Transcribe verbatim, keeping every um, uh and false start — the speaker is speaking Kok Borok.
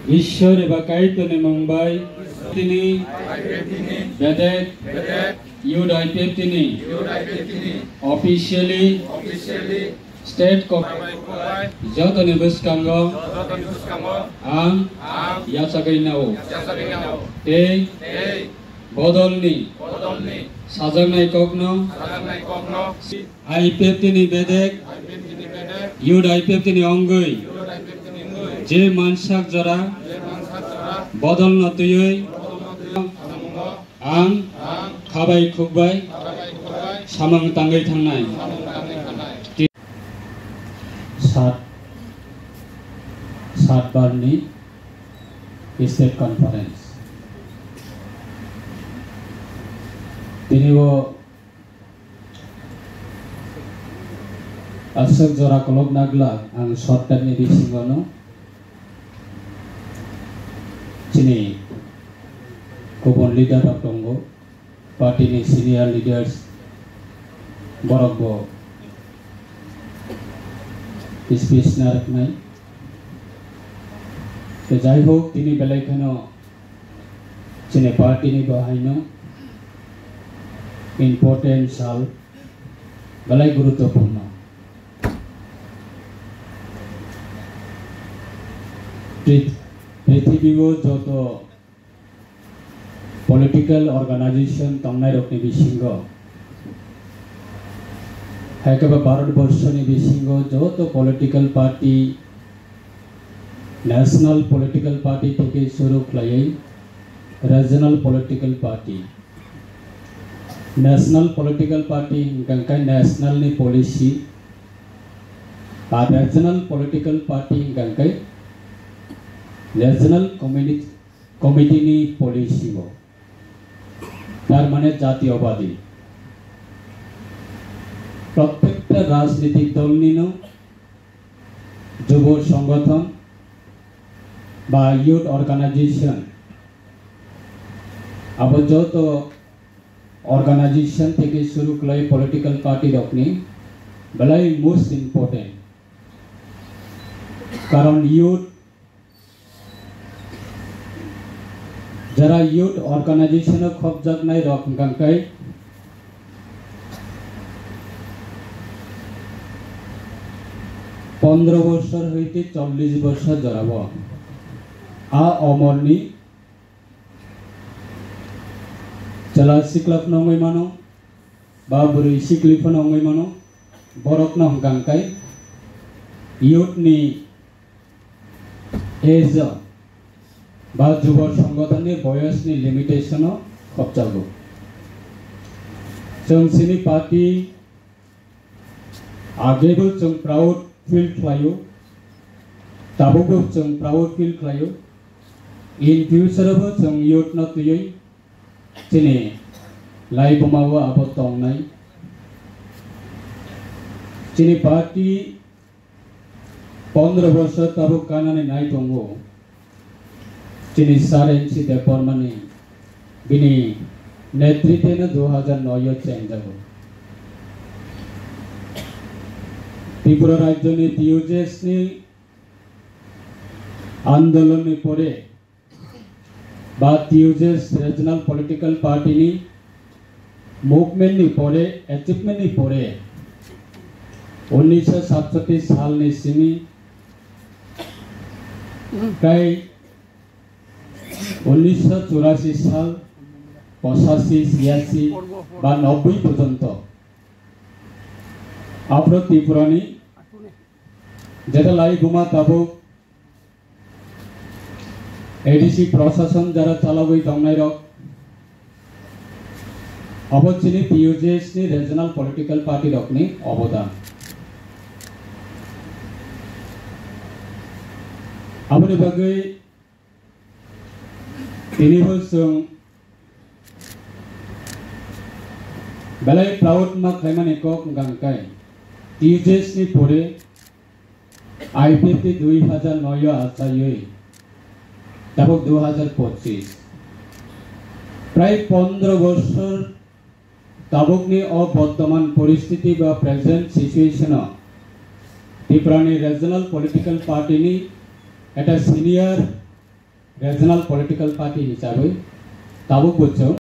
Ishwar eba Kaitorni mung bai tini bedek Youth I P F T ni officially state ko jotoni bwskango ang yachagwi nao tei bodolni sajaknai kokno I P F T ni bedek, Youth I P F T ni ongwi, je mansak jora bodolno twiwi ang khabai khukbai samung tangwi thangnai. Sat, sat barni State Conference. Tini o aswk jora kolok nagla ang short time ni bisingo no chini kubun leader rok tongo, party ni senior leaders, borok bo speech narwknai. Tei jai hok, tini belai kheno chini party ni bo haino important sal belai guruttopurno. Prit-, prithibi o joto political organization tongnairokni bisingo, hai khe ba Bharat borshoni bisingo joto political party, national political party theke shuru khlaiwi regional political party, national political party hwnkha khe national ni policy, ar regional political party hwnkha khe regional communi-, committee ni policy bo, tar mane jatiyobadi. Prottekta rajnitik dol nino jubo songothon ba youth organization, abo joto organization theke shuru khlai political party rokni belai most important. Karon youth, jara youth organization o khopjaknai rok hwnkha khe pondro bosor hoite chollish bosor jorao a omorni chwla sikla phano wngwi mano, ba bwrwi sikli phano wngwi mano, borokno hwnkha khe youth ni age o ba jubo songothon ni boyos ni limitation o khopjago. Chwng chini party Agebo chwng proud feel khlaio, tabukbo chwng proud feel khlaio. In future bo chwng youth no twiwi chini laibuma o abo tongnai. Chini party pondro bosor tabuk kanani nai tongo. Chini Sir N C Debbarmani bini netritwno dui hajar noi o chengjago. Tripura rajyoni T U J S ni andolonni pore ba T U J S regional political party ni movement ni pore, achievement ni pore, unnisho satchottish salni simi kai unnisho churashi sal, pochashi, chiyashi ba nobboi porjonto aphro Tripurani jeta laibuma tabuk A D C prosason jara chalogwi tongnairok, abo chini T U J S ni regional political party rokni obodan. Aboni bagwi tinibo chwng belai proud ma khlaimani kok wngkha hwnkhe T U J S ni pore I P F T dui hajar noi o achaiwi tabuk dui hajar pochis, prai pondro bosor tabukni o bortoman poristiti ba present situation o Tripura ni regional political party ni ekta senior regional political party hisabe tabuk bo chwng